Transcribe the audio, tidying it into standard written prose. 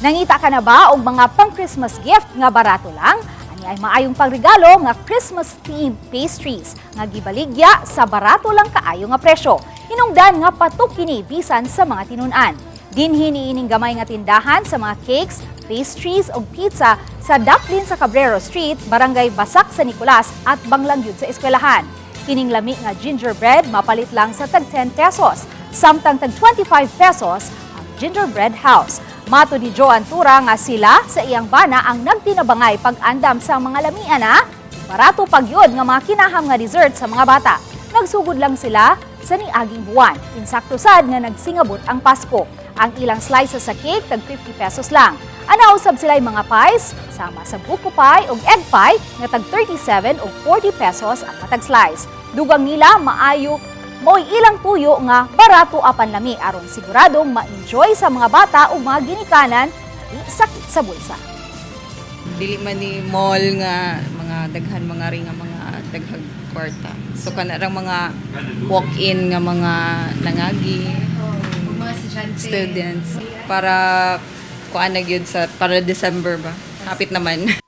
Nangita ka na ba og mga pang-Christmas gift nga barato lang? Ani ay maayong pangregalo nga Christmas themed pastries nga gibaligya sa barato lang kaayo nga presyo. Hinungdan nga patok kini bisan sa mga tinun-an. Dinhi niining gamay nga tindahan sa mga cakes, pastries ug pizza sa Daplin sa Cabrero Street, Barangay Basak sa Nicolas at banglang yun sa eskwelahan. Kining lami nga gingerbread mapalit lang sa tag 10 pesos, samtang tag 25 pesos ang gingerbread house. Matud ni Joan Tura nga sila sa iyang bana ang nagtinabangay pag-andam sa mga lamian na barato pagyud nga mga kinaham nga dessert sa mga bata. Nagsugod lang sila sa niaging buwan. Insakto sad nga nagsingabot ang Pasko. Ang ilang slices sa cake tag 50 pesos lang. Ana usab sila mga pies sama sa buko pie ug egg pie nga tag 37 o 40 pesos ang matag slice. Dugang nila, maayo mo'y ilang tuyo nga barato apan lami aron siguradong ma-enjoy sa mga bata ug mga ginikanan di sakit sa bulsa. Dili man ni mall nga mga daghan mga ring nga mga daghag kwarta. So kana rang mga walk-in nga mga nangagi Mga estudyante. Students para kuan na gyud sa para December ba. Hapit naman.